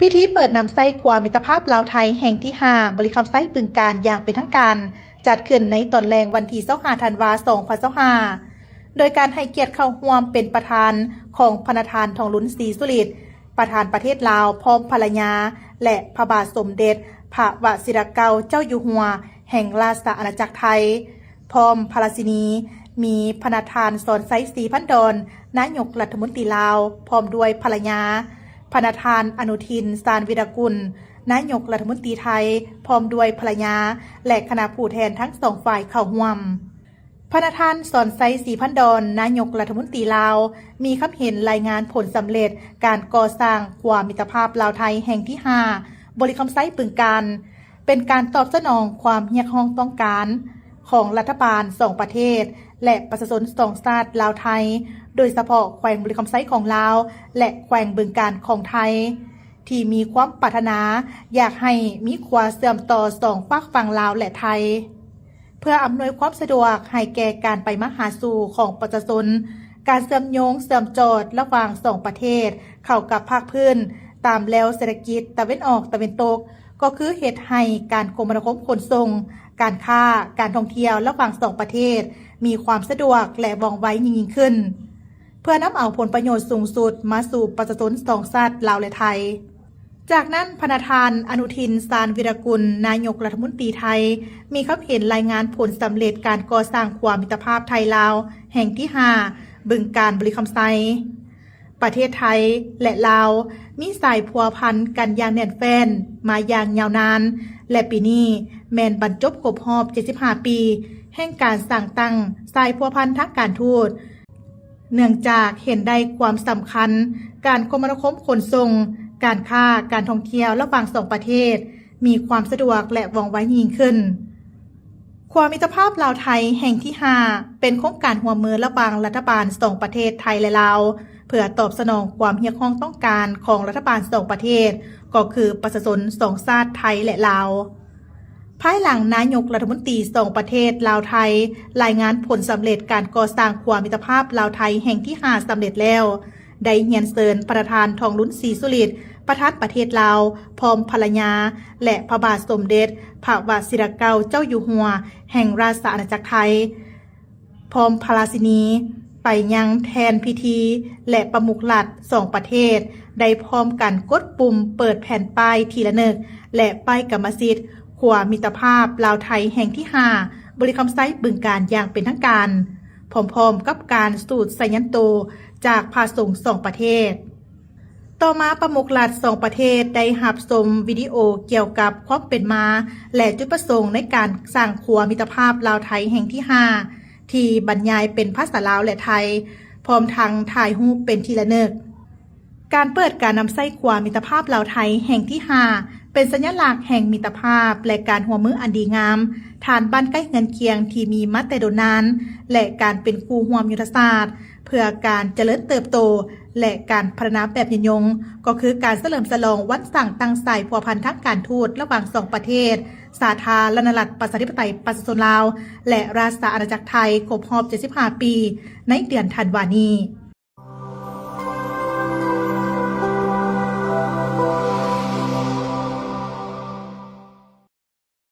ພິທີເປີດນຳໃຊ້ຂົວມິດຕະພາບລາວໄທແຫ່ງທີຫ້າ ບໍລິຄຳໄຊ ບຶງການ ຢ່າງເປັນທາງການ ຈັດຂຶ້ນໃນຕອນແລງວັນທີຊາວຫ້າ ທັນວາ ສອງພັນຊາວຫ້າ ໂດຍການໃຫ້ກຽດເຂົ້າຮ່ວມເປັນປະທານຂອງພະນະທ່ານ ທອງລຸນ ສີສຸລິດ ປະທານປະເທດລາວ ພ້ອມພັນລະຍາ ແລະ ພະບາດສົມເດັດພະວະຊິລະເກົ້າເຈົ້າຢູ່ຫົວ ແຫ່ງລາຊະອານາຈັກໄທ ພ້ອມພະລາຊິນີ, ມີພະນະທ່ານ ສອນໄຊ ສີພັນດອນ ນາຍົກລັດຖະມົນຕີລາວ ພ້ອມດ້ວຍພັນລະຍາ, ພະນະທ່ານ ອະນຸທິນ ຊານວີລະກຸນ ນາຍົກລັດຖະມົນຕີໄທ ພ້ອມດ້ວຍພັນລະຍາ ແລະ ຄະນະຜູ້ແທນທັງສອງຝ່າຍເຂົ້າຮ່ວມ. ພະນະທ່ານ ສອນໄຊ ສີພັນດອນ ນາຍົກລັດຖະມົນຕີລາວ ມີຄຳເຫັນລາຍງານຜົນສຳເລັດການກໍ່ສ້າງຂົວມິດຕະພາບລາວໄທແຫ່ງທີຫ້າ ບໍລິຄຳໄຊ ບຶງການ ເປັນການຕອບສະໜອງຄວາມຮຽກຮ້ອງຕ້ອງການຂອງລັດຖະບານສອງປະເທດ ແລະ ປະຊາຊົນສອງຊາດລາວໄທ, ໂດຍສະເພາະແຂວງບໍລິຄຳໄຊຂອງລາວ ແລະ ແຂວງບຶງການຂອງໄທ ທີ່ມີຄວາມປາດຖະໜາຢາກໃຫ້ມີຂົວເຊື່ອມຕໍ່ສອງຟາກຝັ່ງລາວ ແລະ ໄທ ເພື່ອອຳນວຍຄວາມສະດວກໃຫ້ແກ່ການໄປມາຫາສູ່ຂອງປະຊາຊົນ, ການເຊື່ອມໂຍງເຊື່ອມຈອດລະຫວ່າງສອງປະເທດເຂົ້າກັບພາກພື້ນຕາມແລວເສດຖະກິດຕາເວັນອອກຕາເວັນຕົກ ກໍຄືເຮັດໃຫ້ການຄົມມະນາຄົມຂົນສົ່ງ, ການຄ້າ, ການທ່ອງທ່ຽວລະຫວ່າງສອງປະເທດມີຄວາມສະດວກ ແລະ ວ່ອງໄວຍິ່ງໆຂຶ້ນ ເພື່ອນຳເອົາຜົນປະໂຫຍດສູງສຸດມາສູ່ປະຊາຊົນສອງຊາດລາວ ແລະ ໄທ. ຈາກນັ້ນ, ພະນະທ່ານ ອະນຸທິນ ຊານວີລະກຸນ ນາຍົກລັດຖະມົນຕີໄທ ມີຄຳເຫັນລາຍງານຜົນສຳເລັດການກໍ່ສ້າງຂົວມິດຕະພາບໄທ-ລາວແຫ່ງທີຫ້າ ບຶງການ ບໍລິຄຳໄຊ. ປະເທດໄທ ແລະ ລາວ ມີສາຍພົວພັນກັນຢ່າງແໜ້ນແຟ້ນມາຢ່າງຍາວນານ ແລະ ປີນີ້ແມ່ນບັນຈົບຄົບຮອບເຈັດສິບຫ້າປີ ແຫ່ງການສ້າງຕັ້ງສາຍພົວພັນທາງການທູດ, ເນື່ອງຈາກເຫັນໄດ້ຄວາມສຳຄັນການຄົມມະນາຄົມຂົນສົ່ງ, ການຄ້າ, ການທ່ອງທ່ຽວລະຫວ່າງສອງປະເທດມີຄວາມສະດວກ ແລະ ວ່ອງໄວຍິ່ງຂຶ້ນ. ຂົວມິດຕະພາບລາວ-ໄທແຫ່ງທີຫ້າ ເປັນໂຄງການຮ່ວມມືລະຫວ່າງລັດຖະບານສອງປະເທດໄທ ແລະ ລາວ ເພື່ອຕອບສະໜອງຄວາມຮຽກຮ້ອງຕ້ອງການຂອງລັດຖະບານສອງປະເທດ ກໍຄືປະຊາຊົນສອງຊາດໄທ ແລະ ລາວ. ພາຍຫຼັງນາຍົກລັດຖະມົນຕີສອງປະເທດລາວ-ໄທ ລາຍງານຜົນສຳເລັດການກໍ່ສ້າງຂົວມິດຕະພາບລາວ-ໄທແຫ່ງທີຫ້າສຳເລັດແລ້ວ, ໄດ້ຮຽນເຊີນພະນະທ່ານ ທອງລຸນ ສີສຸລິດ ປະທານປະເທດລາວ ພ້ອມພັນລະຍາ ແລະ ພະບາດສົມເດັດພະວະຊິລະເກົ້າເຈົ້າຢູ່ຫົວ ແຫ່ງລາຊະອານາຈັກໄທ ພ້ອມພະລາຊິນີ ໄປຍັງແທ່ນພິທີ ແລະ ປະມຸກລັດສອງປະເທດ ໄດ້ພ້ອມກັນກົດປຸ່ມເປີດແຜ່ນປ້າຍທີ່ລະນຶກ ແລະ ປ້າຍກຳມະສິດຂົວມິດຕະພາບລາວ-ໄທແຫ່ງທີຫ້າ ບໍລິຄຳໄຊ ບຶງການ ຢ່າງເປັນທາງການ ພ້ອມໆກັບການສູດໄຊຍັນໂຕຈາກພະສົງສອງປະເທດ. ຕໍ່ມາປະມຸກລັດສອງປະເທດໄດ້ຮັບຊົມວິດີໂອກ່ຽວກັບຄວາມເປັນມາ ແລະ ຈຸດປະສົງໃນການສ້າງຂົວມິດຕະພາບລາວ-ໄທແຫ່ງທີຫ້າ ທີ່ບັນຍາຍເປັນພາສາລາວ ແລະ ໄທ ພ້ອມທັງຖ່າຍຮູບເປັນທີ່ລະນຶກ. ການເປີດການນຳໃຊ້ຂົວມິດຕະພາບລາວ-ໄທແຫ່ງທີຫ້າ ເປັນສັນຍະລັກແຫ່ງມິດຕະພາບ ແລະ ການຮ່ວມມືອັນດີງາມ ທານບ້ານໃກ້ເຮືອນຄຽງທີ່ມີມາແຕ່ດົນນານ ແລະ ການເປັນຄູ່ຮ່ວມຍຸດທະສາດ ເພື່ອການຈະເລີນເຕີບໂຕ ແລະ ການພັດທະນາແບບຍືນຍົງ ກໍຄືການສະເຫຼີມສະຫຼອງວັນສ້າງຕັ້ງສາຍພົວພັນທາງການທູດລະຫວ່າງສອງປະເທດ ສາທາລະນະລັດ ປະຊາທິປະໄຕ ປະຊາຊົນລາວ ແລະ ລາຊະອານາຈັກໄທ ຄົບຮອບເຈັດສິບຫ້າປີ ໃນເດືອນທັນວານີ້.